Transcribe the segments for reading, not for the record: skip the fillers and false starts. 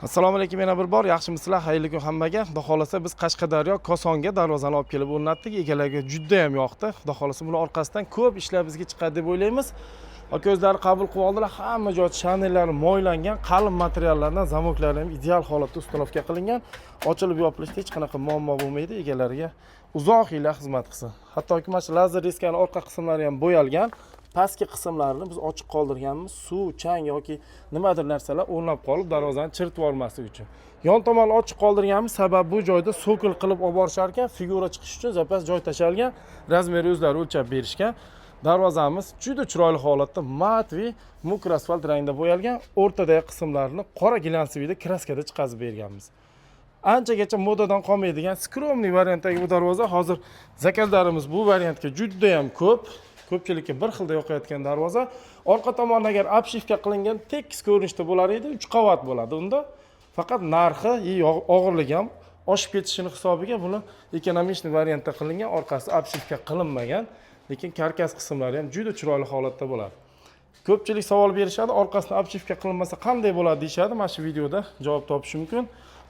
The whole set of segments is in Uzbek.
Assalomu alaykum yana bir bor. Yaxshimisizlar? Xayrli kun hammaga. Xudo xohlasa, biz Qashqadaryo Kosonga darvozani olib kelib o'rnatdik. Egalariga juda ham yoqdi. Xudo xohlasa, buni orqasidan ko'p ishlar bizga chiqadi deb o'ylaymiz. Aka o'zlari qabul qilib oldilar. Hamma joy shanellari moylangan, qalin materiallardan, zamoklari ham ideal holatda установка qilingan. Ochilib yopilishda hech qanaqa muammo bo'lmaydi. Egalariga uzoq yillar xizmat qilsin. Hattoki mana shu lazer резка ni orqa qismlari ham bo'yalgan. Pastki qismlarini biz ochiq qoldirganmiz, suv, chang yoki nimadir narsalar o'rnab qolib, darvozani chiritib yubormasligi uchun. Yon tomonni ochiq qoldirganmiz, sababi bu joyda цоколь qilib olib borishar ekan, figura chiqish uchun запас joy tashalgan, размер i o'zlari o'lchab berishgan. Darvozamiz juda chiroyli holatda матовый мокрый asfalt rangda bo'yalgan, o'rtadagi qismlarini qora глянцевый da краска da chiqazib berganmiz. Anchagacha modadan qolmaydigan скромный variantdagi bu darvoza. Hozir заказ larimiz bu variantga judayam ko'p, ko'pchilikka bir xilda yoqayotgan darvoza. Orqa tomoni agar обшивка qilingan, tekis ko'rinishda bo'lar edi, uch qavat bo'ladi. Unda faqat narxi и og'irligi ham oshib ketishini hisobiga buni экономичный variantda qilingan, orqasi обшивка qilinmagan, lekin karkas qismlari ham juda chiroyli holatda bo'ladi. Ko'pchilik savol berishadi, orqasini обшивка qilinmasa qanday bo'ladi deyishadi. Mana shu videoda javob topish mumkin.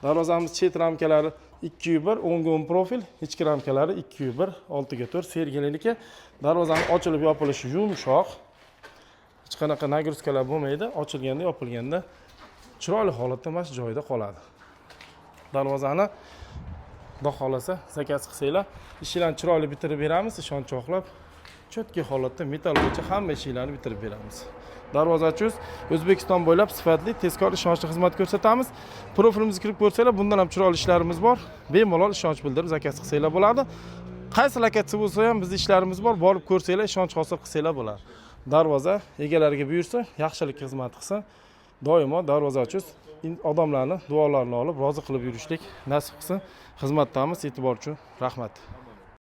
Darvozamiz chet ramkalari 2,1, 10ga 10 profil, ichki ramkalari 2,1, 6ga 4, Sergeliniki. Darvozani ochilib yopilishi yumshoq, hech qanaqa нагрузка lar bo'lmaydi. Ochilganda, yopilganda chiroyli holatda mana shu joyida qoladi. Darvozani, xudo xohlasa, заказ qilsanglar, ishlarni chiroyli bitirib beramiz, ishonch oqlab, четкий holatda metall bo'yicha hamma ishlarni bitirib beramiz. Darvozachi O'zbekiston bo'ylab sifatli, tezkor, ishonchli xizmat ko'rsatamiz. Profilimizga kirib ko'rsanglar, bundan ham chiroyli ishlarimiz bor. Bemalol ishonch bildirib заказ qilsanglar bo'ladi. Qaysi lokatsiya bo'lsa ham bizni ishlarimiz bor, borib ko'rsanglar, ishonch hosil qilsanglar bo'ladi. Darvoza egalariga buyursa, yaxshilik xizmat qilsin. Doimo Darvozachi odamlarni duolarini olib, rozi qilib yurishlik nasib qilsin. Xizmatdamiz. E'tibor uchun rahmat.